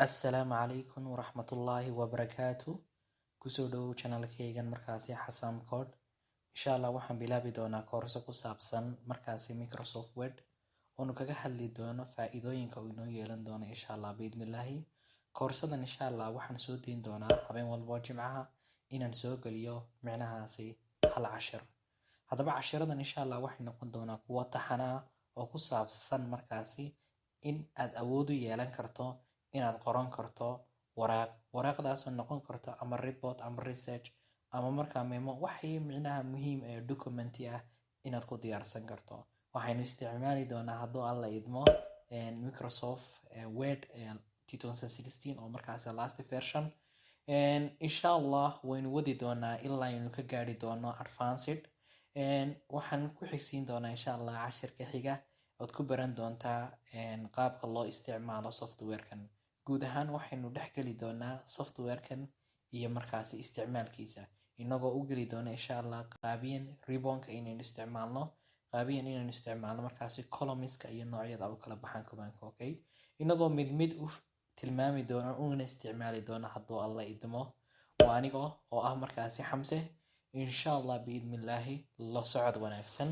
Assalaamu calaykum waraxmatullaahi wabarakaatu. Kusoo dhowow channelkaygan markaasi Xasam Code. Insha Allah waxaan bilaabi doonaa koorso ku saabsan markaasi Microsoft Word, oonu kaga hadli doono faa'iidooyinka uu inoo yeelan doono, insha Allah biidnillaahi. Koorsadan insha Allah waxaan soo deyn doonaa habeen walbo Jimcaha inaan soo geliyo micnahaasi hal cashir. Haddaba cashiradan insha Allah waxay noqon doonaa kuwo taxanaa oo ku saabsan markaasi in aad awood u yeelan karto inaad qoran karto waraaq, waraaqdaasoo noqon karto ama report ama research ama markaa memo, waxay micnaha muhiim ee documenti ah inaad ku diyaarsan karto. Waxaynu isticmaali doonaa, hadduu Alla idmo, Microsoft Word 2016 oo markaasi last version. Insha Allah waynu wadi doonaa ilaa aynu ka gaari doono advanced. Waxaan ku xigsiin doonaa insha Allah cashirka xiga ood ku baran doontaa qaabka loo isticmaalo softwarekan. Guud ahaan waxaynu dhex geli doonaa softwarekan iyo markaasi isticmaalkiisa, inagoo u geli doona insha Allah qaabiyan ribbonka inaynu isticmaalno, qaabiyan inaynu isticmaalno markaasi columnska iyo noocyada u kala baxaan commandka, okay, inagoo mid mid u tilmaami doona una isticmaali doona, hadduu Alla idmo. Waa aniga oo ah markaasi Xamse. Insha Allah biidnillaahi la socod wanaagsan.